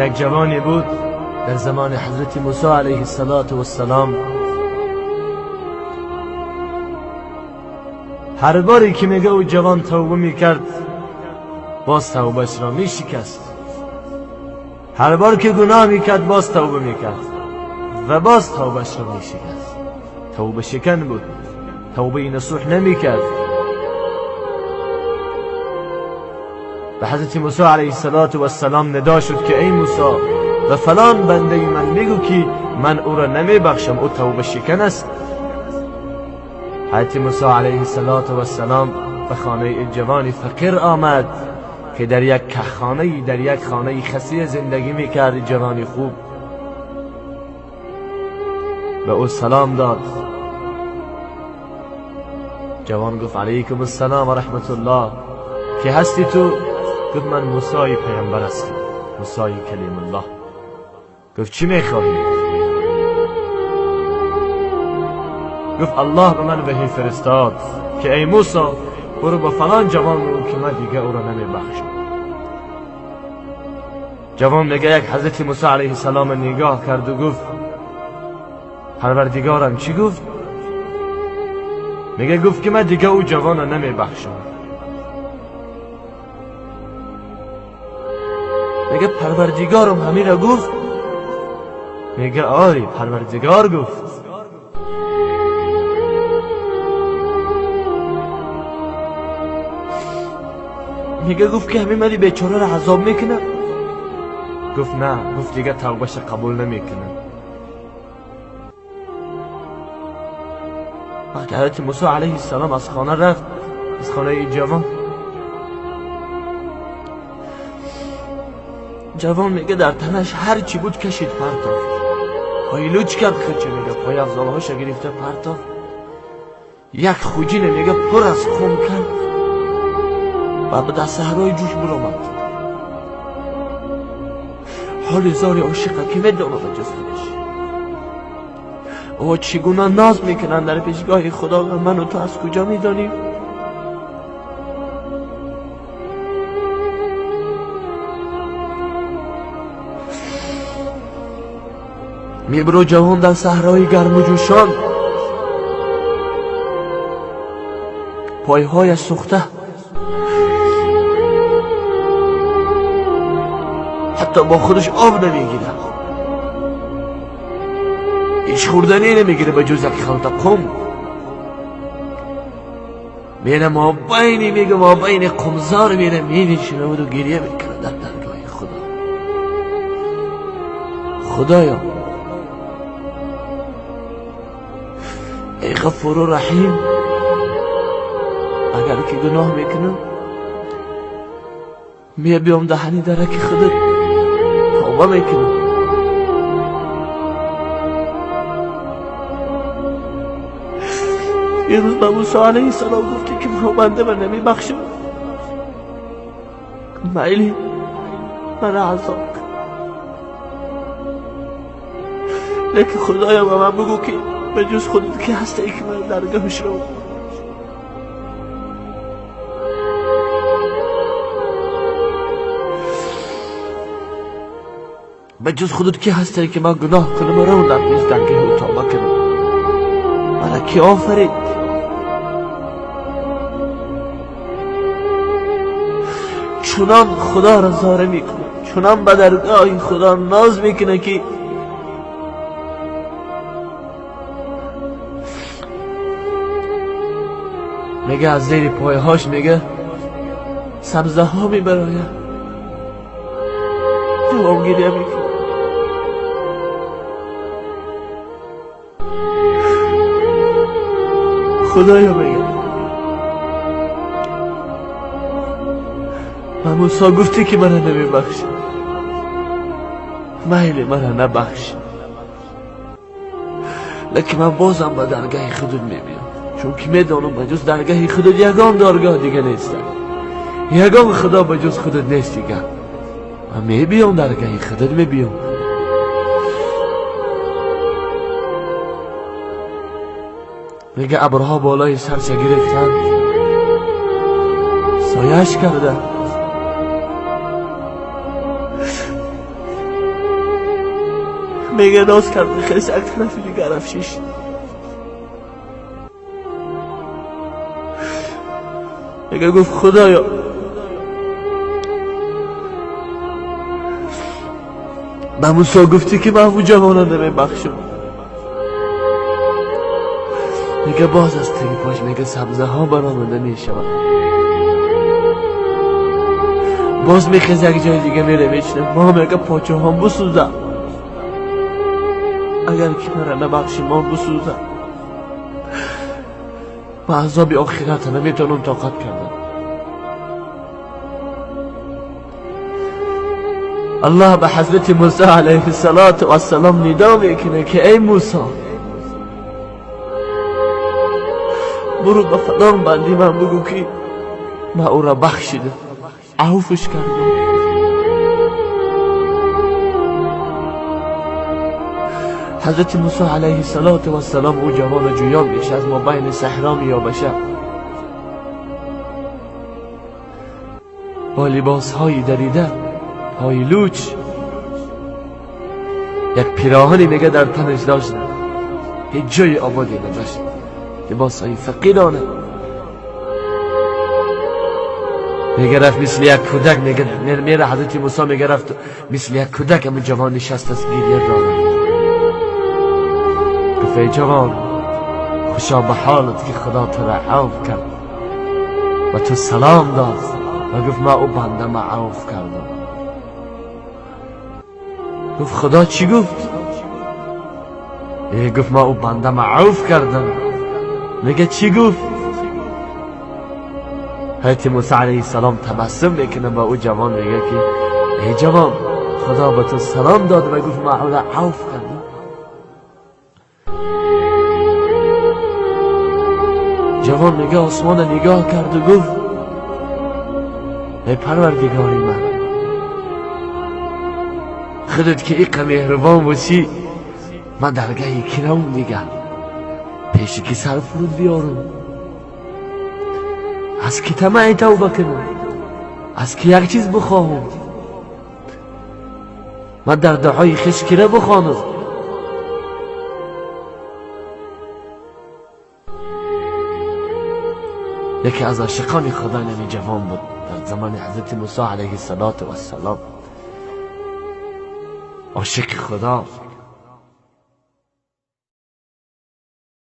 یک جوانی بود در زمان حضرت موسی علیه السلام. هر باری که میگه او جوان توبه میکرد باز توبهش را میشکست. هر بار که گناه میکرد باز توبه میکرد و باز توبهش را میشکست. توبه شکن بود، توبه نصوح نمیکرد. به حضرت موسی علیه السلام ندا شد که ای موسی، به فلان بنده من میگو که من او را نمیبخشم، او توبه شکن است. حضرت موسی علیه السلام به خانه جوانی فقیر آمد که در یک خانه، در یک خانه خسیه زندگی میکرد. جوانی خوب به او سلام داد. جوان گفت علیکم السلام و رحمت الله، که هستی تو؟ گفت من موسی پیامبر هستم، موسی کلیم الله. گفت چی میخواهی؟ گفت الله به من وحی فرستاد که ای موسی برو با فلان جوان رو که من دیگه او را نمیبخشم. جوان میگه یک حضرت موسی علیه السلام نگاه کرد و گفت پروردگارم چی گفت؟ میگه گفت که من دیگه او جوان را نمیبخشم. میگه پروردگارم همین را گفت؟ میگه آری پروردگار گفت. میگه گفت که همین مری بیچاره را عذاب میکنه؟ گفت نه، گفت دیگه توبهش قبول نمیکنه. وقتی حضرت موسی علیه السلام از خانه رفت، از خانه این جوان، جوان میگه در تنش هر چی بود کشید پرتافت، پای لوچ کرد خچه، میگه پای افضالهاش گرفته پرتافت، یک خوجینه میگه پر از خون کرد و به دست صحرای جوش برآمد. حال زار عاشقه که میدانه به جز خودش او چگونه ناز میکنن در پیشگاه خدا و من و تو از کجا میدانیم؟ میبرو جوان در صحرای گرم و جوشان، پایهایش سوخته، حتی با خودش آب نمیگیره، هیچ خوردنی نمیگیره به جز یک خلطه قم. میره ما بینی، میگه ما بین قمزار میره مینشینه و گریه میکنه در درگاه خدا. خدایا ای غفور و رحیم، اگر که گناه میکنم می بیام دهنی درک خودت توبه میکنم. یه روز به موسی علیه السلام گفتی که من بنده من نمیبخشم، میلی من عذاب کن، لیکن خدایا به من بگو که به جز خودت که هستی که من درگاهش رو. به جز خودت که هستی که من گناه کنم و رو در پیش درگاه او توبه کنم. مرا کی آفرید؟ چنان خدا را زاره میکنه، چنان به درگاه خدا ناز میکنه که میگه از زیر پایهاش میگه سبزه ها میبراید. جواب گریه میکنه. خدایا میگه و موسی گفتی که مرا نمیبخشی، میل مرا نبخش، لیکن من بازم به درگاه خودت میبینم، چون که میدانم به جز درگاه خودت یگان درگاه دیگه نیست، یگان خدا به جز خودت نیست دیگه. من میبینم درگاه خودت میبینم. میگه ابرها بالای سرش گرفتن، سایش کرده. میگه ناز کرد خیلی یک طرف دیگه رفت. میگه گفت خدایا به موسی گفتی که من اون جوانم نمیبخشم. میگه باز از توی پاش میگه سبزه ها برآمده میشود. باز میخیزه یک جای دیگه میره میشنه. ما میگه پاچه هم بسوزه، اگر که مرا نبخشی ما بسوزه. ما عذاب آخرت نمیتونم طاقت کردم. الله به حضرت موسی علیه السلام ندا میکنه که ای موسی برو به فلان بندی من بگو که من او را بخشیدم، عفوش کردم. حضرت موسی علیه السلام او جوان جویان میشه، از ما بین صحرا میابشه با لباس های دریده، پای لوچ، یک پیراهنی میگه در تنش داشت، هیچ جای آبادی نداشت، لباس های فقیرانه. میگه رفت مثل یک کودک، میگه میره حضرت موسی میگه رفت مثل یک کودک همون جوان نشست از گریه را. گفت ای جوان خوشا به حالت که خدا تو را عفو کرد و تو سلام داد و گفت من او بنده ما عفو کردم. گفت خدا چی گفت؟ گفت ما او بنده ما عفو کردم. میگه چی گفت؟ حضرت موسی علیه السلام تبسم میکنه با او جوان، میگه که ای جوان خدا به تو سلام داد و گفت ما او را عفو کردم. جوان میگه آسمان نگاه کرد و گفت ای پروردگاری من، خودت که ایقه مهربان باشی من درگه کی روم دیگه، پیش کی سر فرود بیارم، از کی طمع توبه کنم، از کی یک چیز بخواهم، من در دعای خویش کی را بخوانم. یکی از عاشقان خدا نمی جوان بود در زمان حضرت موسی علیه السلام، عاشق خدا.